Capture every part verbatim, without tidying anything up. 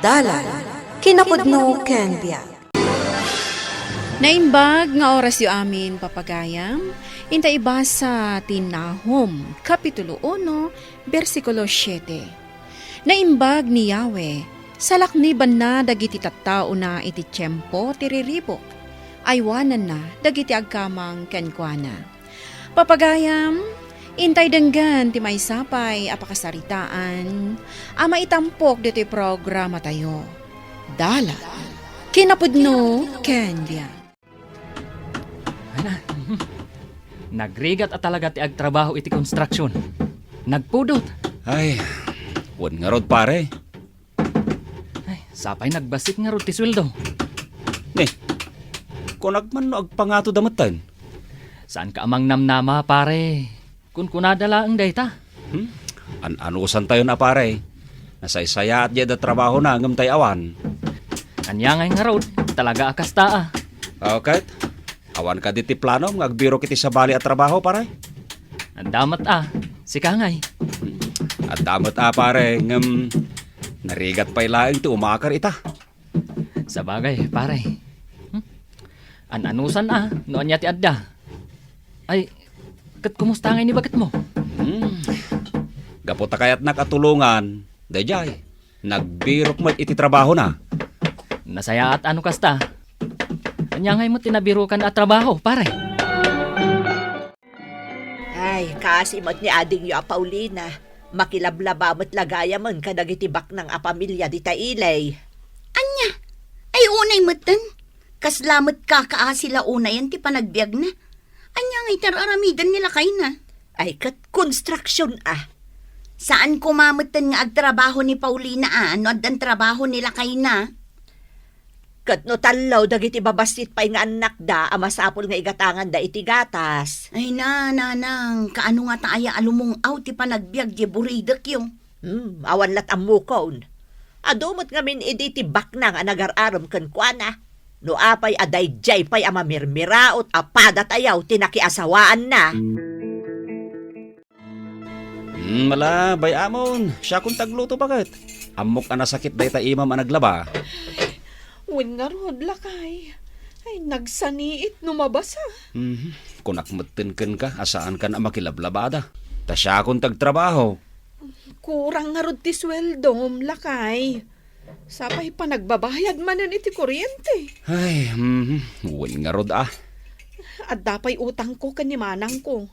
Dalan, kinapudno ken biag. Naimbag nga orasyo amin, papagayam. Inta ibasa ti Nahum, Kapitulo uno, bersikulo siete. Naimbag ni Yahweh, salaknibanna dagiti tattaona iti tiempo ti riribuk. Aywananna dagiti agkamang kenkuana. Papagayam, intay denggen ti maysa pay a pakasaritaan a maitampok ditoy programatayo. Dalan, kinapudno ken biag. Ana, nagrigat a talaga ti agtrabaho iti konstruksion. Nagpudot. Ay, wen ngarud, pare. Ay, sapay nagbassit ngarud ti sueldo. Ni, kunak man no agpangato da metten. Saan ka a mangnamnama, pare? Kunkunada laeng dayta. Hmm? An-anusan tayon a, pare. Nasaysayaat diay da trabahona ngem tay awan. Ania ngay ngarud, talaga a kasta a. Aw ket, awan kadi ti planom nga agbirok iti sabali a trabaho, pare? Adda met a, sika ngay. Adda met a, pare, ngem narigat pay laeng ti umakar ita. Sabagay, pare. Hmm? An-anusan a, no ania ti adda. Ay, ket kumusta ngay ni baketmo? Hmm. Gapu ta kayatnak a tulongan, daydiay, nagbirok met iti trabahona. Nasayaat a no kasta. Ania ngay met ti nabirokan a trabaho, pare? Ay, kaasi met ni adingyo a Paulina. Makilablaba met la gayamen kadagiti baknang a pamilia dita Ilay. Ania? Ay, unay metten. Kasla met kakaasi la unayen ti panagbiagna. Ania ngay ti ar-aramiden ni lakayna? Ay, ket konstruksion a. Saan koma metten nga agtrabaho ni Paulina a no addan trabaho ni lakayna? Ket no tallo dagiti babassit pay nga annakda a masapul nga igatanganda iti gatas. Ay na, nanang, kaano ngata aya a lumung-aw ti panagbiag diay buridekyo? Hmm, awan lat ammokon. Adu met ngamin idi ti baknang a nagar-arem kenkuana. No apay a daydiay pay a mamirmiraot a padatayaw ti nakiasawaanna. Hmm, ala, bay-amon, siakon ti agluto baket. Ammok a nasakit dayta imam a naglaba. Wen ngarud, lakay. Ay, nagsaniit no mabasa. Mhm. Kunak metten kenka a saankan a makilablabada. Ta siakon ti agtrabaho. Kurang ngarud ti sueldom, lakay. Sapay panagbabayad manen iti kuryente. Ay, mhm. Wen ngarud a. Adda pay utangko ken ni manangko.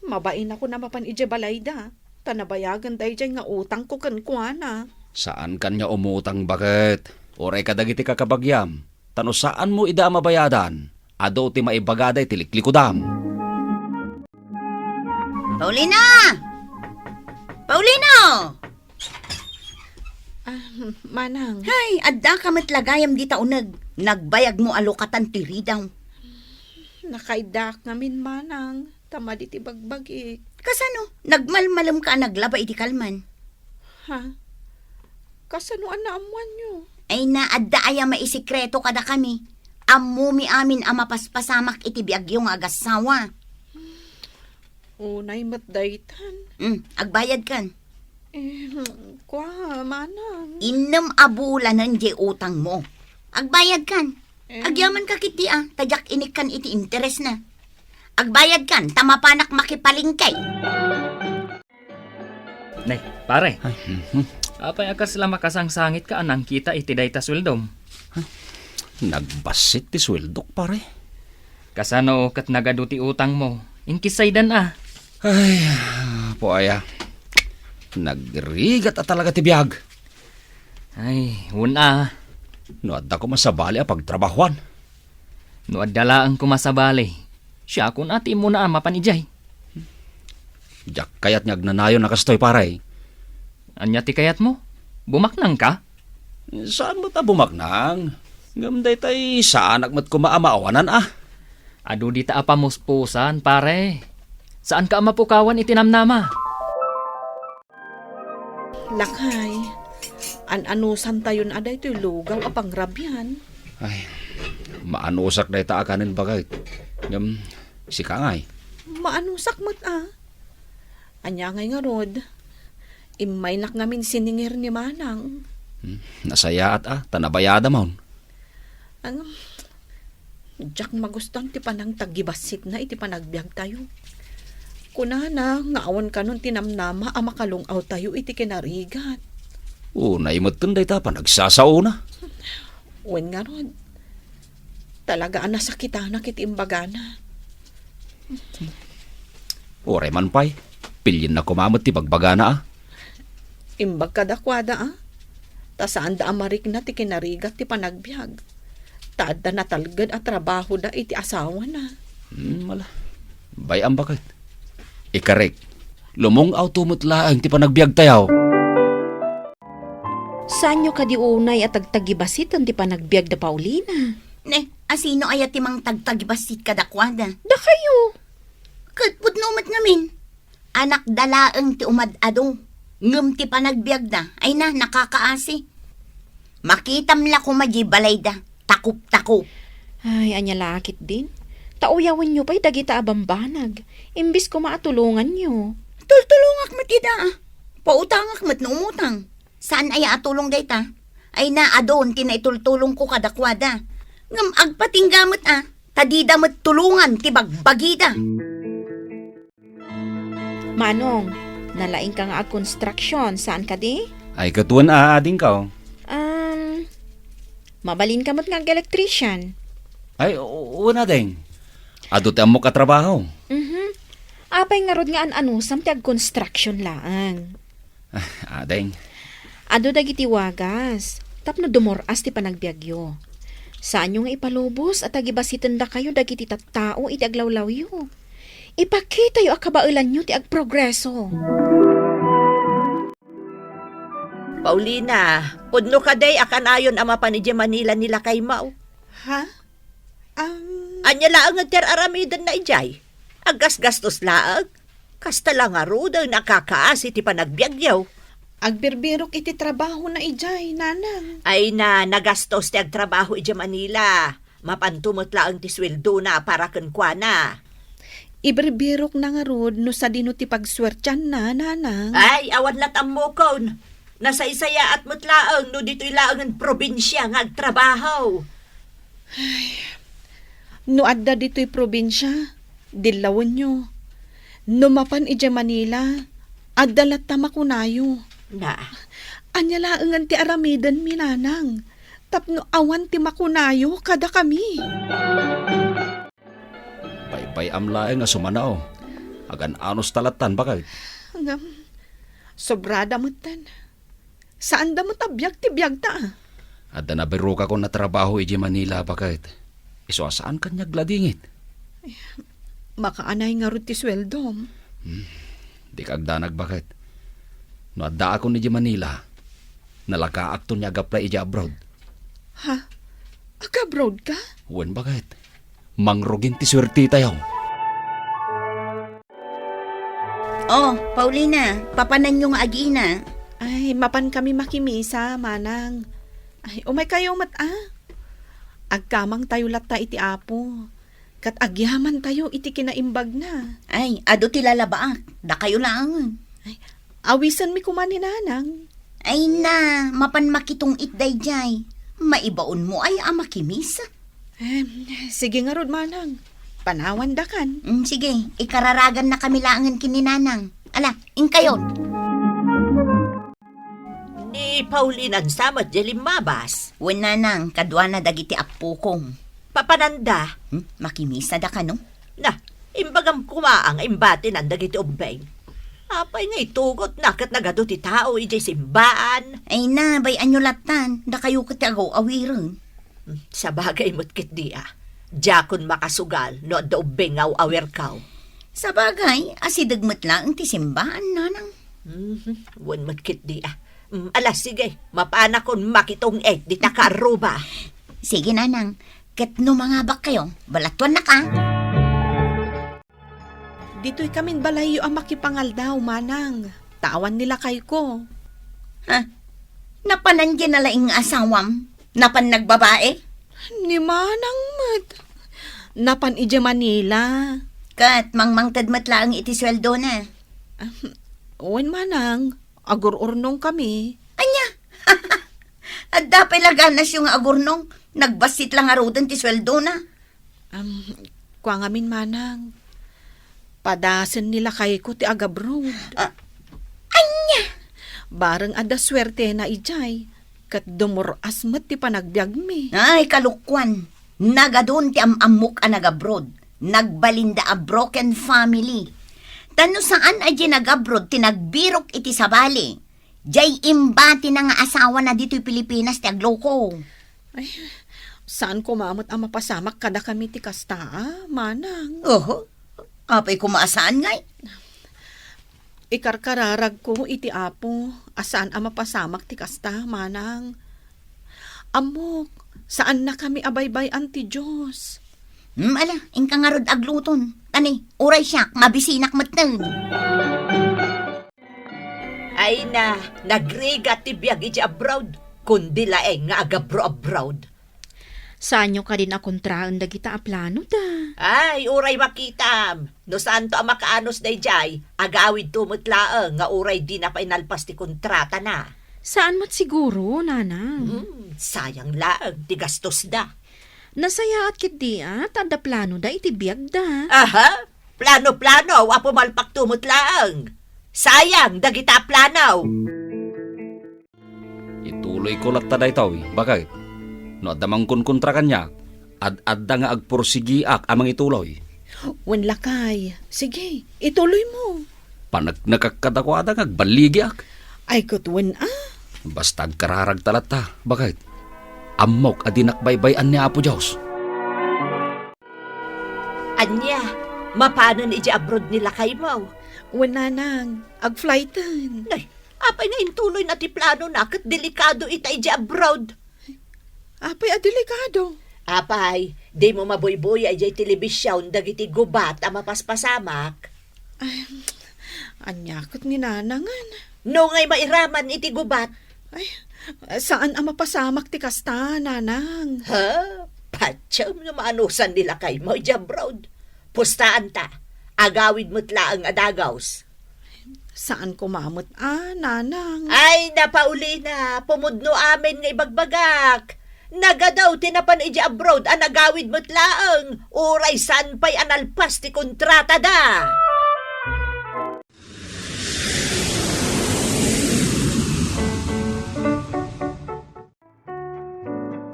Mabainakon a mapan idiay balayda, ta nabayagen daydiay nga utangko kenkuana. Saankan nga umutang baket. Uray kadagiti kakabagiam, ta no saanmo ida a mabayadan, adu ti maibagada iti liklikudam. Paulina! Paulino! Ah, manang. Hay, adda ka met la gayam dita uneg. Nagbayagmo a lukatan ti ridaw. Nakaiddaak ngamin, manang, ta madi ti bagbagik. Kasano? Nagmalmalemka a naglaba iti kalman? Ha? Kasano a naammoanyo? Ay na, adda aya maisikreto kadakami? Ammomi amin a mapaspasamak iti biagyo nga agassawa. Unay met daytan. Mm, agbayadkan. Eh, kua, manang. Innem a bulanen diay utangmo. Agbayadkan. Eh. Agyamanka ketdi a, ta diak inikkan iti interesna. Agbayadkan, ta mapanak makipalengke. Ne, pare. Ay, mhm. Apay a kasla makasangsangitka a nangkita iti dayta sueldom? Nagbassit ti sueldok, pare. Kasano ket nagadu ti utangmo? Inkissaydan a. Ay, apo aya. Nagrigat a talaga ti biag. Ay, wen a. No adda koma sabali a pagtrabahuan. No adda laeng koma sabali, siakon a ti immuna a mapan idiay. Diak kayat nga agnanayon a kastoy, pare. Ania ti kayatmo? Bumaknangka? Saan met a bumaknang? Ngem daytay saanak met koma a maawanan a. Adu dita a pamuspusan, pare. Saanka a mapukawan iti namnama. Lakay, an-anusantayon a daytoy lugaw a pangrabian. Ay, maanusak dayta a kanen, baket. Ngem, sika ngay? Maanusak met a. Ania ngay ngarud? Immaynak ngamin siningir ni manang. Hmm, nasayaat a, ta nabayadamon. Ang, diak magustuan ti panangtagibasitna iti panagbiagtayo. Kunana nga awan kanon ti namnama a makalung-awtayo iti kinarigat. Unay metten dayta panagsasaona. Wen ngarud, talaga a nasakitanak iti imbagana. Uray man pay, pilienna koma met ti bagbagana a. Imbag kadakuada a, ta saanda a marikna ti kinarigat ti panagbiag. Ta adda natalged a trabahoda iti asawana. Hmm, ala. Bay-am baket. Ikarek, lumung-awto met laeng ti panagbiagtayo. Saanyo kadi unay a tagtagibasiten ti panagbiag da Paulina? Ne, asino aya ti mangtagtagibasit kadakuada? Dakayo. Ket pudno met ngamin. Anakda laeng ti umad-ado. Ngem ti panagbiagda, ay na, nakakaasi. Makitam la koma di balayda. Takop-takop. Ay, ania la ketdin? Ta uyawenyo pay dagita a bambanag. Imbes koma a tulonganyo. Tultulongak met ida a. Pautangak met no umutang. Saan aya a tulong dayta? Ay na, adun ti naitultulongko kadakuada. Ngem agpatingga met a, ta dida met tulongan ti bagbagida. Manong, nalaingka nga agkonstruction, saan kadi? Ay, ket wen a, adingko. Um, mabalinka met nga ag-electrician. Ay, u-, wen, ading. Adu ti ammok a trabaho. Mhm. Apay ngarud nga an-anusam ti agkonstruction laeng? Ah, ading. Adu dagiti wagas, tapno dumur-as ti panagbiagyo. Saanyo nga ipalubos a tagibasitendakayo dagiti tattao iti aglawlawyo. Ipakitayo a kabaelanyo ti agprogreso. Paulina, pudno kadi a kanayon a mapan idiay Manila ni lakaymo? Ha? Am. Ania laeng ti ar-aramidenna idiay? Aggasgastos laeng? Kasta la ngaruden a kakaasi ti panagbiagyo. Agbirbirok iti trabahona idiay, nanang. Ay na, nagastos ti agtrabaho idiay Manila. Mapanto met laeng ti sueldona para kenkuana. Ibirbirokna ngarud no sadino ti pagsuertianna, nanang. Ay, awan lat' ammokon. Nasaysayaat met laeng no ditoy laengen probinsia nga agtrabaho. Ay, no adda ditoy probinsia, dillawenyo. No mapan idiay Manila, adda latta makunayo. Na. Ania laengen ti aramidenmi, nanang, tapno awan ti makunayo kadakami? Baybay-am laeng a sumanaw. Agan-anos ta lattan, baket. Ngem, sobrada metten. Saanda met a biag ti biagta. Adda nabirokakon a trabaho idiay Manila, baket. Isu a saan kaniak ladingit. Makaanay ngarud ti sueldom. Hmm. Dika agdanag, baket. No addaakon idiay Manila, nalakaakton nga ag-apply idiay abroad. Ha? Ag-abroad ka? Wen, baket. Mangrugin ti suertetayo. Oh, Paulina, papananyo nga agina? Ay, mapan kami makimisa, manang. Ay, umay kayo met, ah. Agkamang tayo latta iti Apo. Kat agyaman tayo iti kinaimbagna. Ay, adu ti lalabaak. Dakayo laengen. Ay, awisenmi koma ni nanang. Ay na, mapan makitong-it daydiay. Maibaonmo ay a makimisa. Em, sige ngarud, manang. Panawandakan. Mm, sige, ikararaganna kami laengen ken ni nanang. Ala, inkayon. Ni Paulinan sa met di limmabas. Wen, nanang, kaduana dagiti appokong. Papananda? Hmm? Makimisada kano? Na, imbagam koma nga imbatinan dagiti ubbing. Apay nga itugotna ket nagadu ti tao idiay simbaan? Ay na, bay-anyo lattan. Dakayo ket ti agaw-awiren. Hmm, sabagay met ketdi a. Diakon makasugal no adda ubbing nga aw-awirkaw. Sabagay, asideg met laeng ti simbaan, nanang. Mhm, wen met ketdi a. Mm, ala, sige, mapanakon makitong-it dita kaarruba. Sige, nanang. Ket no mangabak kayo, balatuannaka. Ditoy kamin balayyo a makipangaldaw, manang. Ta awan ni lakayko. Ha? Napanan diay nalaing nga asawam? Napan nagbabae? Ni manang met. Napan idiay Manila. Ket mangmangted met laeng iti sueldona. Ah, wen, manang. Agur-urnong kami. Ania? Adda pay la ganasyo nga agurnong, nagbassit la ngaruden ti sueldona. Am, kua ngamin, manang, padasen ni lakayko ti agabroad. Ah, ania? Bareng adda suertena idiay, ket dumur-as met ti panagbiagmi. Ay, kalokuan. Nagadun ti am-ammok a nagabroad. Nagbalinda a broken family. Ta no saan a di nagabroad ti nagbirok iti sabali, diay imbatina nga asawana ditoy Pilipinas ti agloko. Ay, saan koma met a mapasamak kadakami ti kasta, a, manang? Oho. Apay koma a saan ngay? Ikarkararagko iti Apo a saan a mapasamak ti kasta, manang. Ammok, saannakami a baybay-an ti Dios. Hmm, ala, inka ngarud agluton. Tani, uray siak, mabisinak metten. Ay na, nagrigat ti biag iti abroad. Kundi laeng nga agabro-abroad. Saanyo kadin a kontraen dagita a plano da? Ay, uray makitam. No saanto a makaanus daydiay, agawidto met laeng nga uray dina pay nalpas ti kontratana. Saan met siguro, nanang? Hmm, sayang laeng ti gastos da. Nasayaat ketdi a, ta adda plano da iti biag da. Aha, plano-plano, a pumalpakto met laeng. Sayang dagita plano. Ituloyko latta daytoy, baket. No adda mangkonkontra kaniak, ad-adda nga agpursigiak a mangituloy. Wen, lakay. Sige, ituloymo. Paneknekak kadakuada nga agballigiak. Ay, ket wen a. Basta agkararagta latta, baket. Ammok a dinak baybay-an ni Apo Dios. Ania, mapanen iti abroad ni lakaymo? Wen, nanang, agflighten. Nay, apay nga intuloyna ti planona ket delikado ita iti abroad? Apay a delikado? Apay, dimo mabuybuya idiay telebision dagiti gubat a mapaspasamak? Ay, ania ket ni nanangen? No ngay mairaman iti gubat? Ay, saan a mapasamak ti kasta, nanang. Ha? Patiem no maanusan ni lakaymo iti abroad. Pustaanta, agawid met laeng a dagus. Saan koma met a, nanang. Ay, na Paulina, pumudno amin nga ibagbagak. Nagadaw ti napan iti abroad a nagawid met laeng, uray saan pay a nalpas ti kontratada.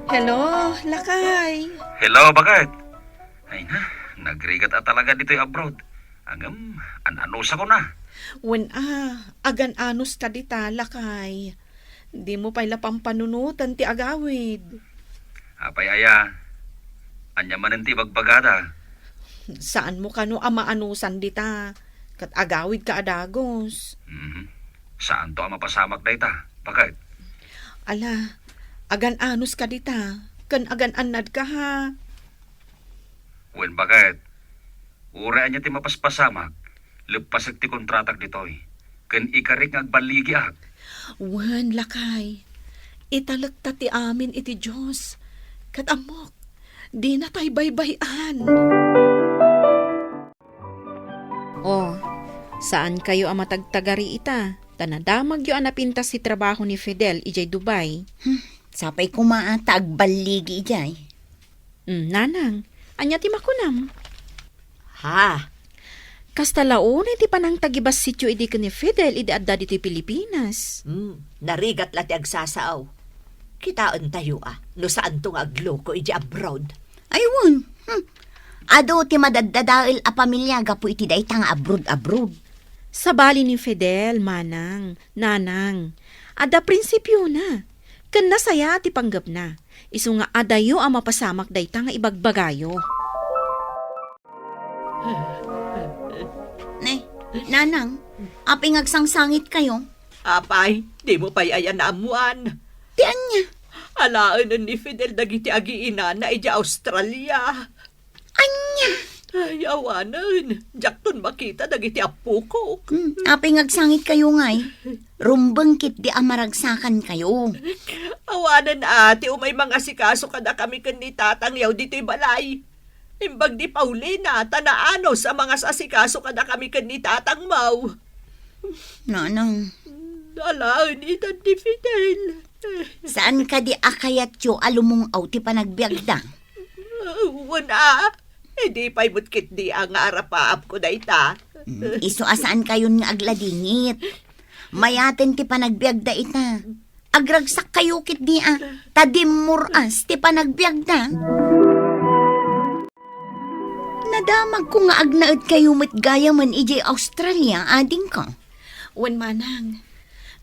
Hello, lakay. Hello, baket. Ay na, nagrigat a talaga ditoy abroad. Ngem, an-anusakon a. Wen a, agan-anuska dita, lakay. Dimo pay la pampanunoten ti agawid. Apay aya, ania manen ti ibagbagada? Saanmo kano a maanusan dita, ket agawidka a dagus. Mhm. Saanto a mapasamak dayta, baket. Ala, agan-anuska dita, ken agan-annadka, ha? Wen, baket. Uray ania ti mapaspasamak, leppasek ti kontratak ditoy, ken ikarik nga agballigiak. Wen, lakay. Italekta ti amin iti Dios. Ket ammok, dinatay baybay-an. Oh, saankayo a matagtagari ita, ta nadamagyo a napintas ti trabaho ni Fidel idiay Dubai. Hmm, sapay koma a ta agballigi idiay. Hmm, nanang, ania ti makunam? Ha? Kasta la unay ti panangtagibassityo idi ken ni Fidel idi adda ditoy Pilipinas. Hmm, narigat la ti agsasao. Kitaentayo a, no saanto nga agloko idi abroad. Ay, wen. Hmm. Adu ti madaddadael a pamilia gapu iti dayta nga abroad-abroad. Sabali ni Fidel, manang, nanang, adda prinsipiona, ken nasayaat ti panggepna. Isu nga adayo a mapasamak dayta nga ibagbagayo. Ne, nanang, apay nga agsangsangitkayo? Apay, dimo pay aya naammoan? Ti ania? Alaenen ni Fidel dagiti agiinana idiay Australia. Ania? Ay, awanen. Diakton makita dagiti appokok. Hmm, apay nga agsangitkayo ngay? Rumbeng ketdi a maragsakankayo. Awanen a ti umay mangasikaso kadakami ken ni tatangyaw ditoy balay. Imbag ni Paulina, ta naanus a mangas-asikaso kadakami ken ni tatangmo. Nanang. Alaen ita ni Fidel. Saan kadi a kayatyo a lumung-aw ti panagbiagda? Wen a, idi pay met ketdi a nga arapaapko dayta. Mm, isu a saan kayon nga agladingit. Mayaten ti panagbiagda ita. Agragsak kayo ketdi a, ta dimmuras ti panagbiagda. Nadamagko nga agnaed kayo met gayamen idiay Australia, adingko. Wen manang,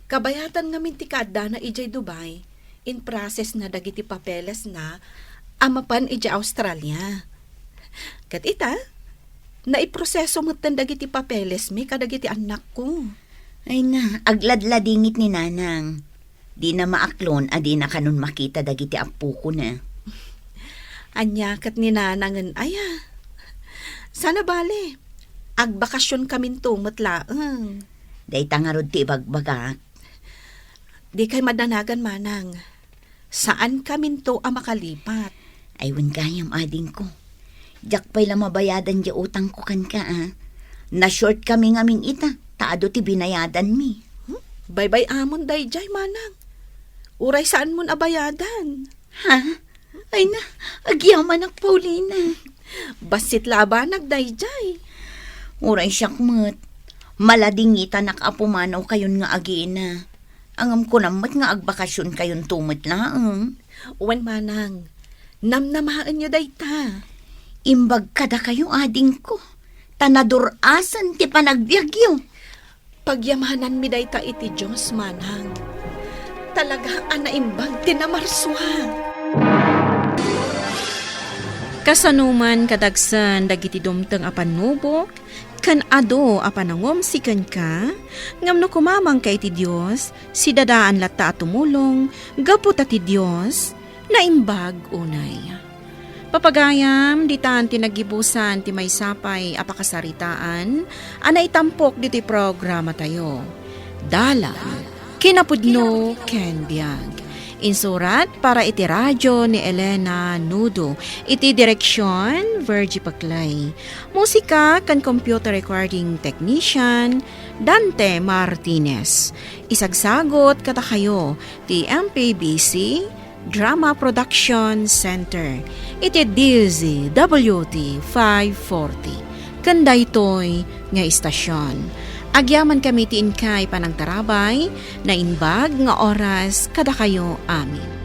kabayatan ngamin ti kaaddana idiay Dubai, improcessna dagiti papelesna a mapan idiay Australia. Ket ita, naiproseso metten dagiti papelesmi kadagiti annakko. Ay na, agladladingit ni Nanang. Dina maaklon a dina kanon makita dagiti appokona. Ania ket ni Nanangen aya? Sana bale, agbakasionkaminto met laeng. Dayta ngarud ti ibagbagak. Dikay madanagan manang. Saankaminto a makalipat. Ay, wen gayam, adingko. Diak pay la mabayadan diay utangko kenka, a. Na-short kami ngamin ita, ta adu ti binayadanmi. Hmm? Baybay-amon daydiay, manang. Uray saanmon a bayadan. Ha? Ay na, agyamanak, Paulina. Bassit la a banag daydiay. Uray siak met. Maladingitanak a pumanaw kayon nga agina. Ngem kunam met nga agbakasionkayonto met laeng. Wen manang, namnamaenyo dayta. Imbag kadakayo, adingko, ta nadur-asen ti panagbiagyo. Pagyamananmi dayta iti Dios, manang. Talaga a naimbag ti namarsua. Kasano man kadagsen dagiti dumteng a pannubok, ken adu a panangumsi kenka, ngem no kumamangka iti Dios, sidadaan latta a tumulong gapu ta ti Dios naimbag unay. Papagayam, ditan ti naggibusan ti maysa pay a pakasaritaan a naitampok ditoy programatayo. Dalan, kinapudno, ken biag. Insurat para iti radio ni Elena Nudo. Iti direksyon, Virgie Paclay. Musika ken computer recording technician, Dante Martinez. Isagsagot kadakayo ti M P B C Drama Production Center iti D Z W T five forty. Ken daytoy nga istasyon, agyamankami ti inkay panangtarabay, naimbag nga oras kadakayo amin.